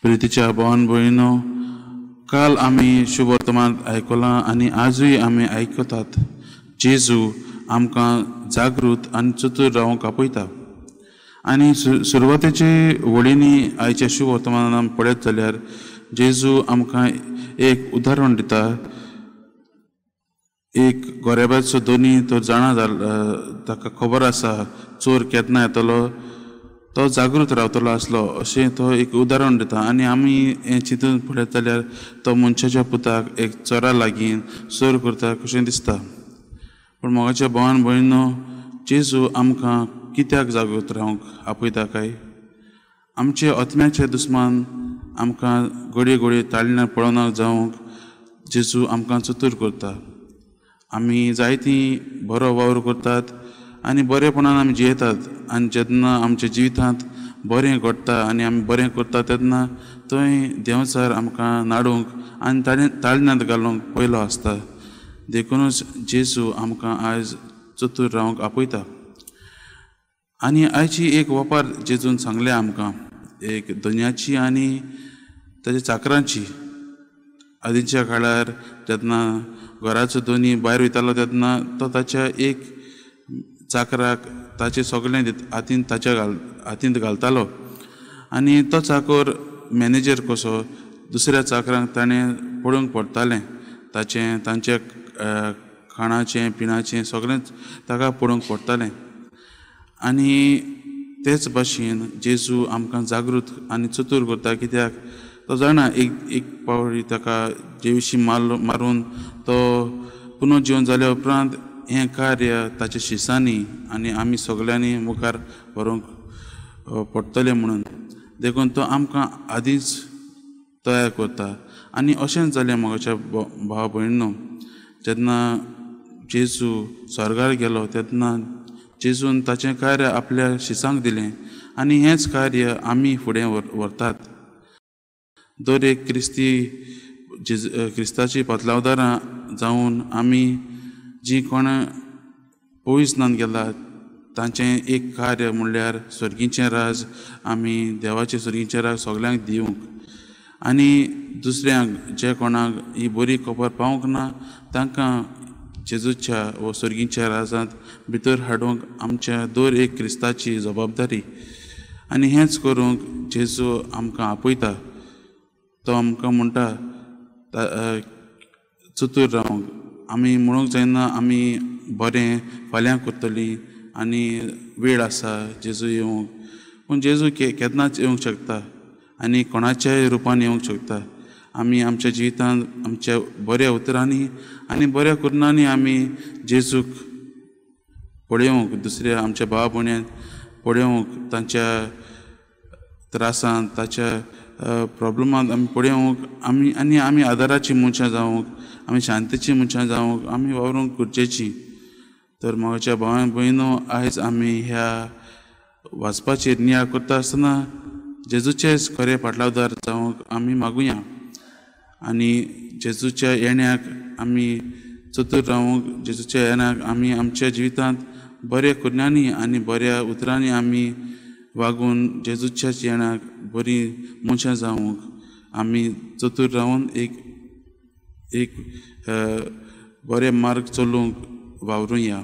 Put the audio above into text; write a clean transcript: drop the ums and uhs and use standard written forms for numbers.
प्रितीच्या भावान भयणीनो, काल आमी शुभवर्तमान आयकलां आनी आजूय आमी आयकतात. जेजू आमकां जागृत आनी चतूर रावंक आपयता. आनी सुरवातेचे वळींनी आयच्या शुभवर्तमानान पळयत जाल्यार जेजू आमकां एक उदाहरण दिता. एक गोरेबाचो दोनी तो जाणा जालो, ताका खबर आसा चोर केन्ना येतलो, तो जागृत रावतलो आसलो अशें तो एक उदाहरण दिता. आनी आमी हें चिंतून पळयत जाल्यार तो मनशाच्या पुताक एक चोरा लागीं चोर करता कशें दिसता. पूण मोगाच्या भावान भयणीनो, जेजू आमकां कित्याक जागृत रावंक आपयता काय? आमचे आत्म्याचे दुस्मान आमकां घडये घडये ताळण्यार पळोवना जावंक जेजू आमकां चतूर करता. आमी जायतीं बरो वावर करतात आनी बरेपणान आमी जियेतात आनी जेन्ना आमच्या जिवितांत बरें घडटा आनी आमी बरें करता तेन्ना थंय देंवचार आमकां नाडूंक आनी ताळण्यांत घालूंक पयलो आसता. देखूनच जेजू आमकां आयज चतूर रावंक आपयता. आनी आयची एक वपार जेजून सांगलें आमकां, एक दोनयाची आनी ताच्या चाकरांची. आदींच्या काळार जेन्ना घराचो दोनी भायर वयतालो तेन्ना तो ताच्या एक चाकराक ताचें सगळें हातीन ताच्या हातींत घालतालो आनी तो चाकर मॅनेजर कसो दुसऱ्या चाकरांक ताणें पळोवंक पडटालें, ताचें तांच्या खाणाचें पिणाचें सगळेंच ताका पळोवंक पडटालें. आनी तेच भाशेन जेजू आमकां जागृत आनी चतूर करता, कित्याक तो जाणा एक एक पावटी ताका जे विशीं मारून तो पुनर्जिवन जाल्या उपरांत हें कार्य ताच्या शिसांनी आनी आमी सगळ्यांनी मुखार व्हरूंक पडटलें म्हणून. देखून तो आमकां आदींच तयार करता. आनी अशेंच जालें म्हज्या भाव भयणीनो, जेन्ना जेजू स्वर्गार गेलो तेन्ना जेजून ताचें कार्य आपल्या शिसांक दिलें आनी हेंच कार्य आमी फुडें व्हरतात. दर एक क्रिस्ती क्रिस्ताची पातलावदारां जावन आमी जी कोण पयस गेला तांचें एक कार्य म्हणल्यार सर्गीचें राज आमी देवाचें सर्गीचें राज सगल्यांक दिवंक आनी दुसऱ्यांक जे कोणाक ही बरी खबर पावूंक ना तांकां जेजूच्या व सर्गीच्या राजांत भितर हाडूंक आमच्या दर एक क्रिस्ताची जबाबदारी. आनी हेंच करूंक जेजू आमकां आपयता. तो आमकां म्हणटा चतूर रावंक. आमी म्हणूंक जायना आमी बरें फाल्यां करतलीं आनी वेळ आसा जेजू येवंक, पूण जेजू केन्नाच येवंक शकता आनी कोणाच्याय रुपान येवंक शकता. आमी आमच्या जिवितांत आमच्या बऱ्या उतरांनी आनी बऱ्या कुरनांनी आमी जेजूक पळोवंक, दुसऱ्या आमच्या भाव भयणीक पळोवंक, तांच्या त्रासांत ताच्या प्रॉब्लमांत आमी पळोवंक आमी आनी आमी आदाराची मनशां जावंक, आमी शांतीची मनशां जावंक आमी वावरूंक गरजेची. तर म्हज्या भावान भयणीनो, आयज आमी ह्या वाचपाचेर नियाळ करता आसतना जेजूचेच खरे पाटलावदार जावंक आमी मागुया आनी जेजूच्या येण्याक आमी चतूर रावंक, जेजूच्या येण्याक आमी आमच्या जिवितांत बऱ्या कुरण्यांनी आनी बऱ्या उतरांनी आमी वागून जेजूच्याच येण्याक बरी मनशां जावंक आमी चतूर रावन एक एक बरे मार्ग चलूंक वावरुया.